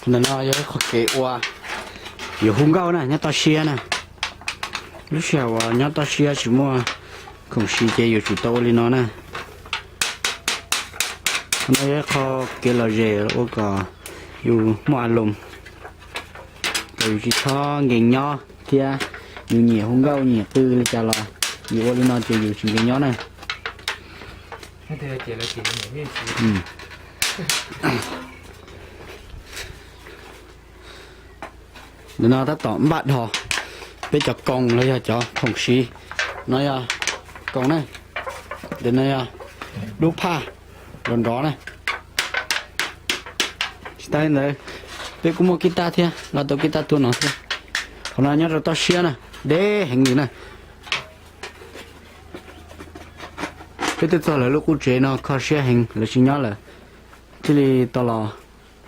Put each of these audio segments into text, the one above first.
Ntawm no yog ib qho kev ua yuav hu nkauj na, nyob toj siab na. Lub sij hawm uas nyob toj siab tsis muaj khoom siv ces yuav tsum tau ua li no na. Qhov no yog ib qho kev lom zem ua kom yus muaj a loos, kom yus tsis txhob nkees nyob thiab. Yus nyiam hu nkauj nyiam qw li cas los yus ua li no ces yus tsis nkees nyob na. Ntawm no tab tom npaj dhos peb cov koos los yog cov khoom siv. No yog koos na, ntawm no yog dub phaj los nrov na. Tsis tas li ntawd, peb kuj muaj kib tab thiab, los tau kib tab tuaj no thiab. Qhov no nyob rau toj siab na, deb heev li na. Peb tuaj txog lawv lub qub tsev no kho siab heev, lawv tsis nyob lawm, thiaj li tau los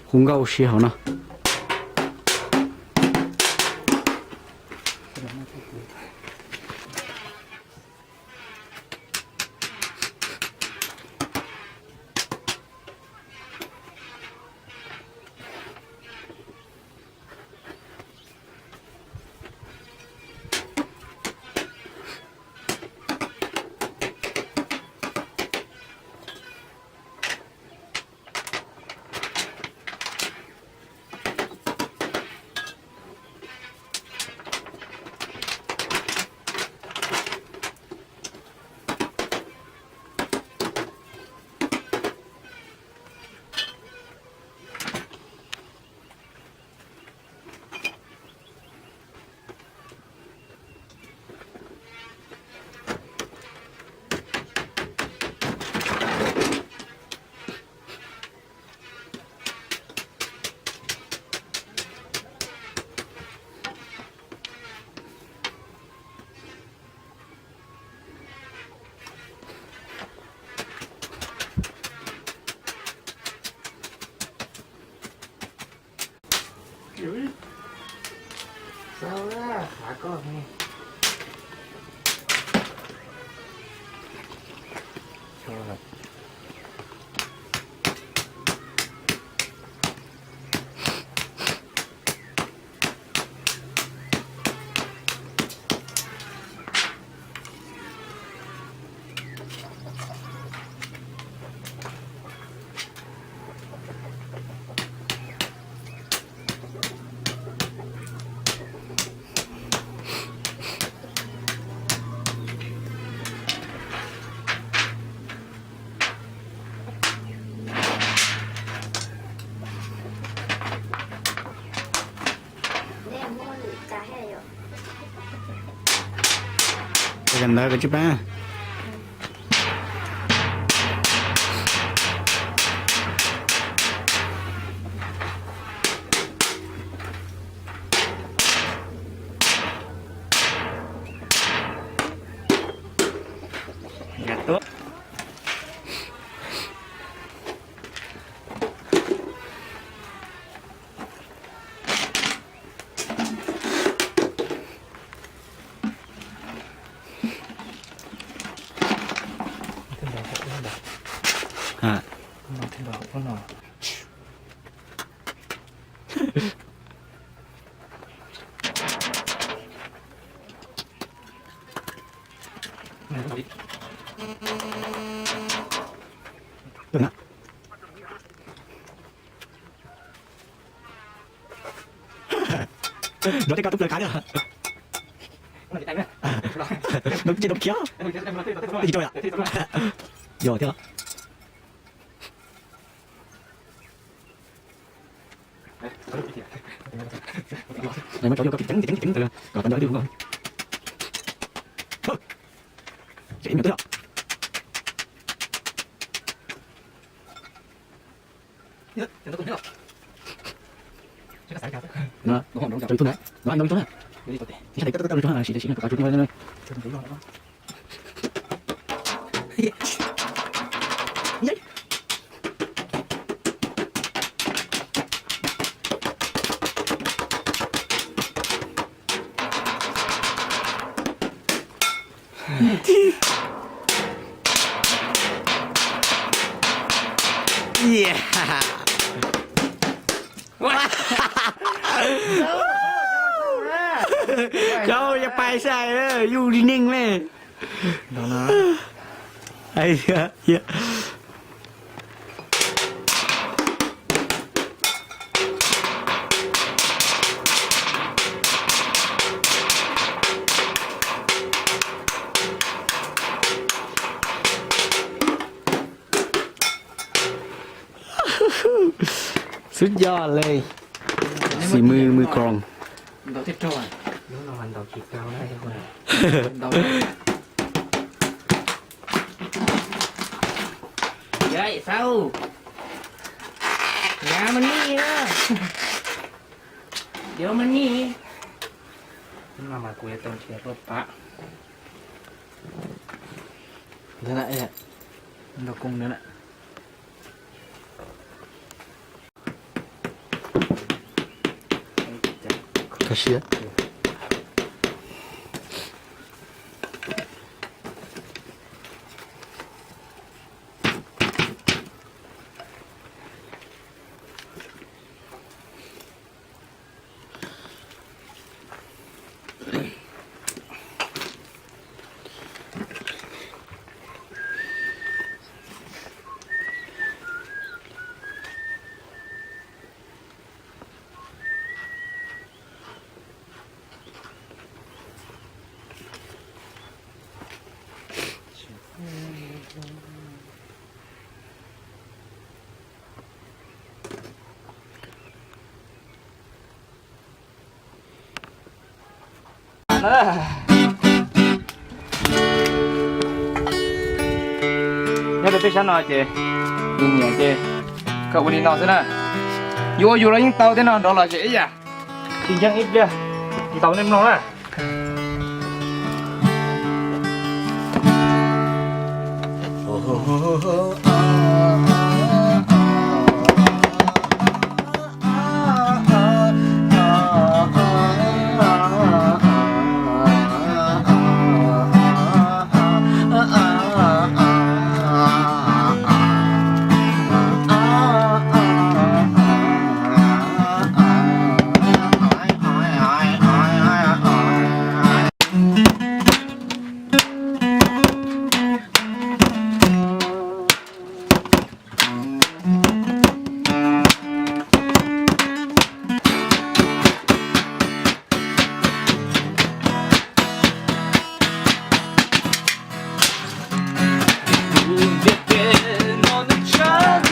hu nkauj ua si hauv no. Ntawd koj tsis pab. Nrov tej ko tub plaws kav thiab. Nrov ces nrov khiav. Ib co yom. Yog thiab. Mas cov yog koj ceev ceev ceev kom tau nrov ib tug. Ces ib nyuag twg. Cov yog pais sai, yus li neeg ne. Xub yog li, xim mws mws koos. Yau, mas nij, yau mas nij. Kuv yuav tau nrhiav rau pab. Ntau koob ntawd na. Kho siab. Nyob rau peb sab no ces nyiam nyiam ces koj ua li no xwb na. Yuav ua yus los yeej tau thiab no, nrov los ces ib yam tsis ntseeg ib pliag, ntaus nej mloog na.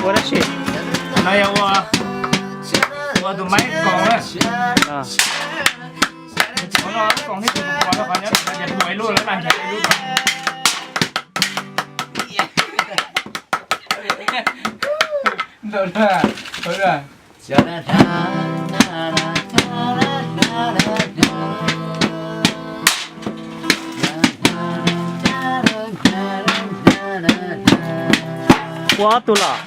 Ua dab tsi? No yog ua, ua tus maib koos na. Ua no koos thiab tus koos rau qhov nyob, ua ib lub lawm na, ib lub koos. Ntau na, ntau na. Ua ob tug los?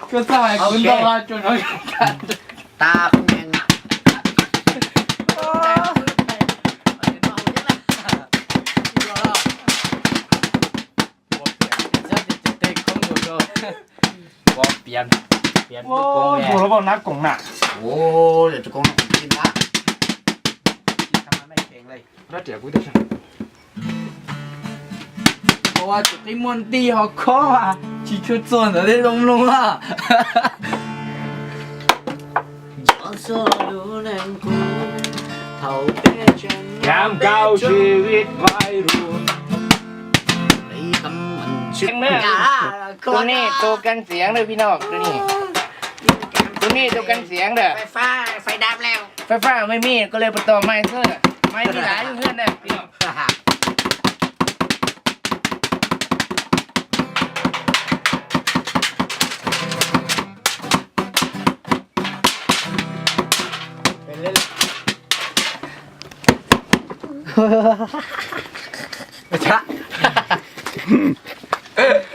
Koj txawj hais kuv ntau tsuas no. Ua piav, piav tus koos, ua lub nab koos na. Ua tus koos no koos ti na. Rab riam kuv twb Ua tsis qib muaj nti ho khob, tsis tshua txog ntawd thiab zoo mloog na. Tus nej tus kab xiav na phi no, tus nej, tus nej tus kab xiav na. Fais fab me me, koj le puas tau mais xwb, mais me lav lub hwj na phi no.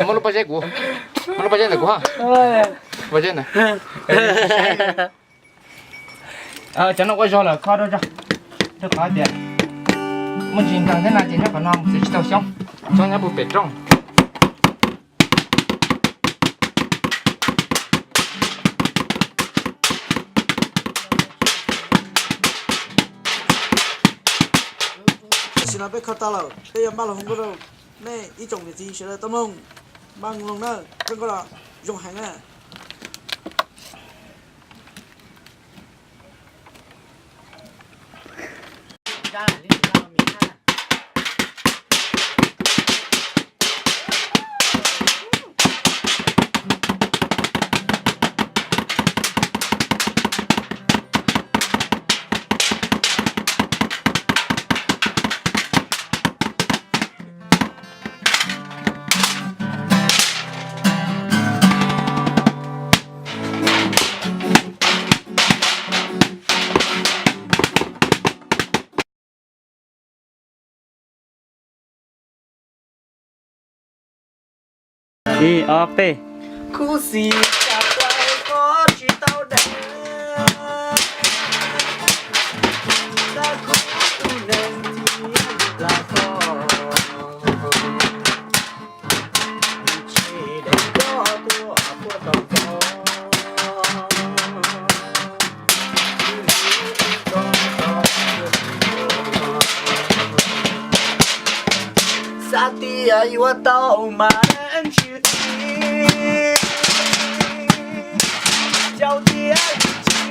Muab lub pob zeb kuv, muab lub pob zeb ntawm kuv ha. Pob zeb ntawm. Cov no ua zog lawm kho rau tso, rau qhov tias muaj ntsis nkeeg thiab na ces nyob qhov no mus txiav tsis tau xyoob, xyoob nyob puag pem rooj. Tam sim no peb kho tau lawm, peb yuav npaj los hu nkauj rau nej ib tsoom niam txiv sawv daws tau mloog, npaj mloog na, koj nkauj los zoo heev na. Ib ob peb. Khuv xim tsis tau deev, tab khuv tus neeg txiv plas koj, tsis deev koj tuaj puag tau koj. Xav tias yuav tau mas ntsws txiv, caum tias tsis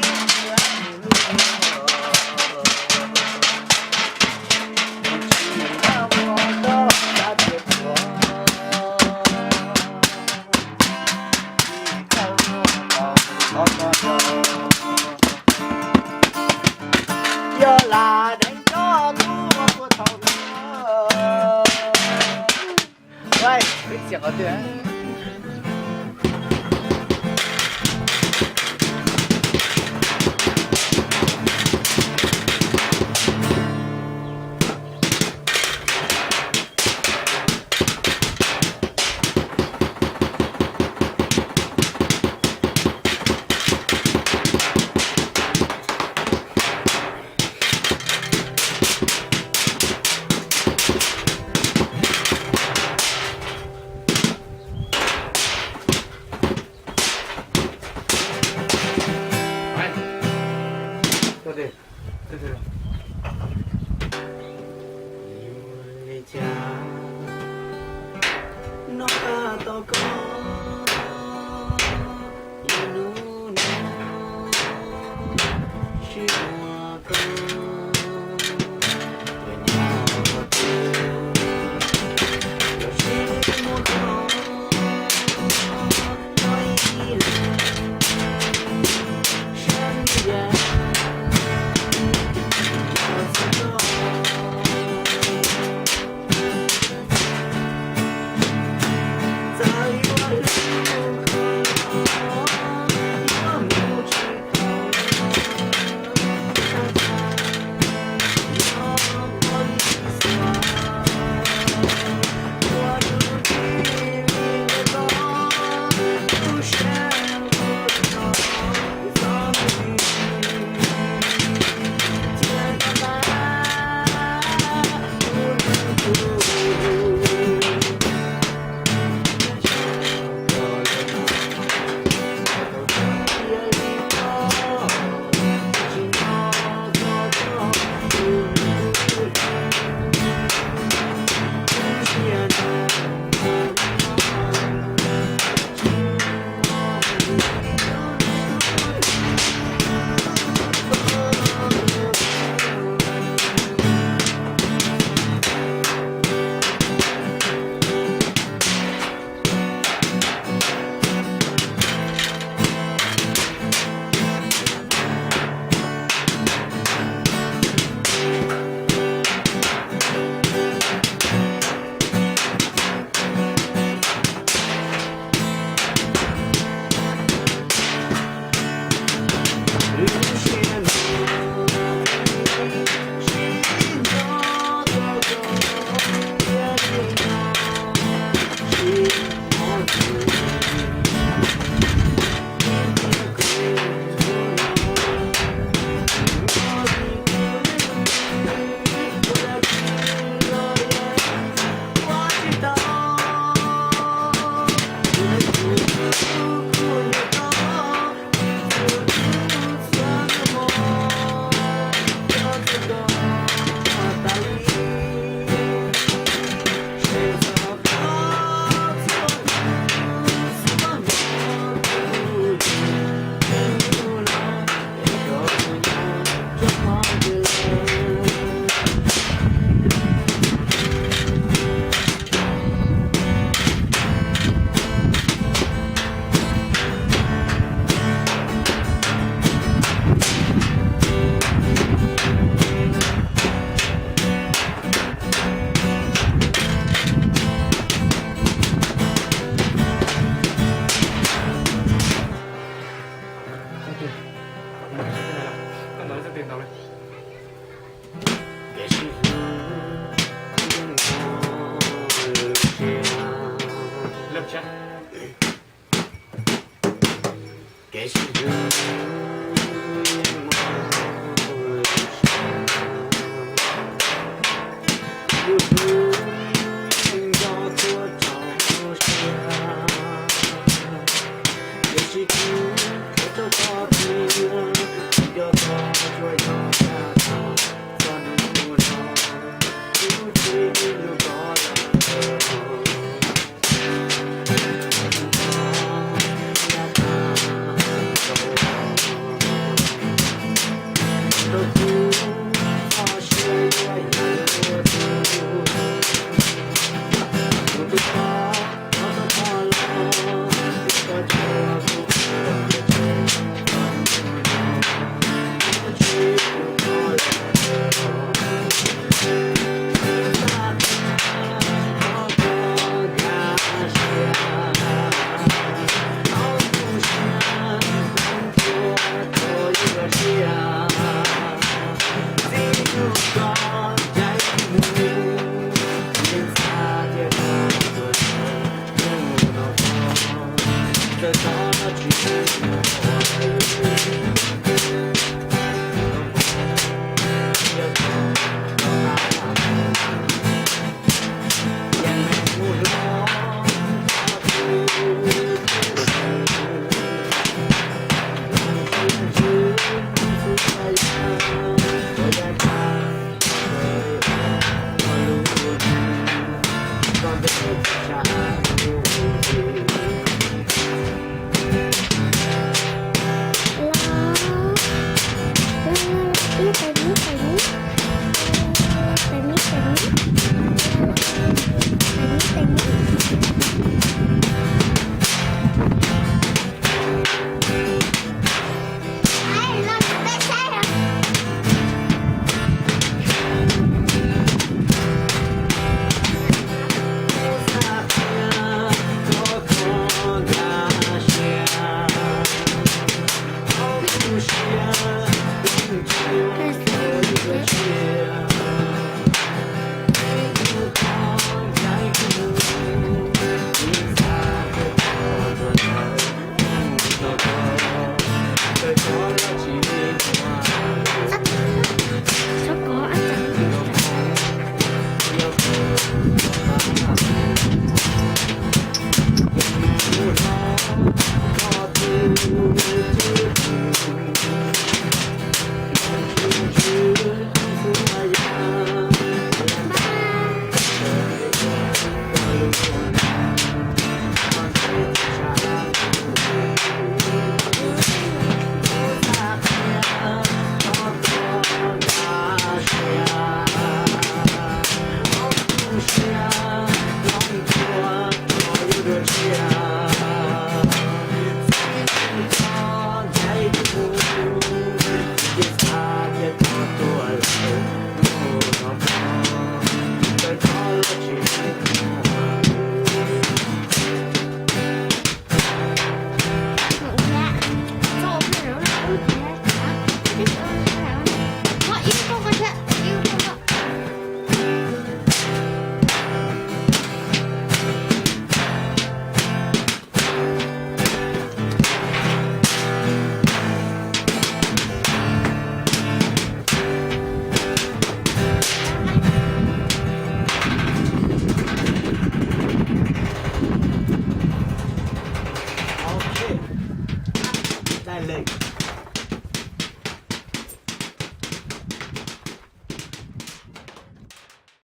Koj ntaus leej twg ntaus li.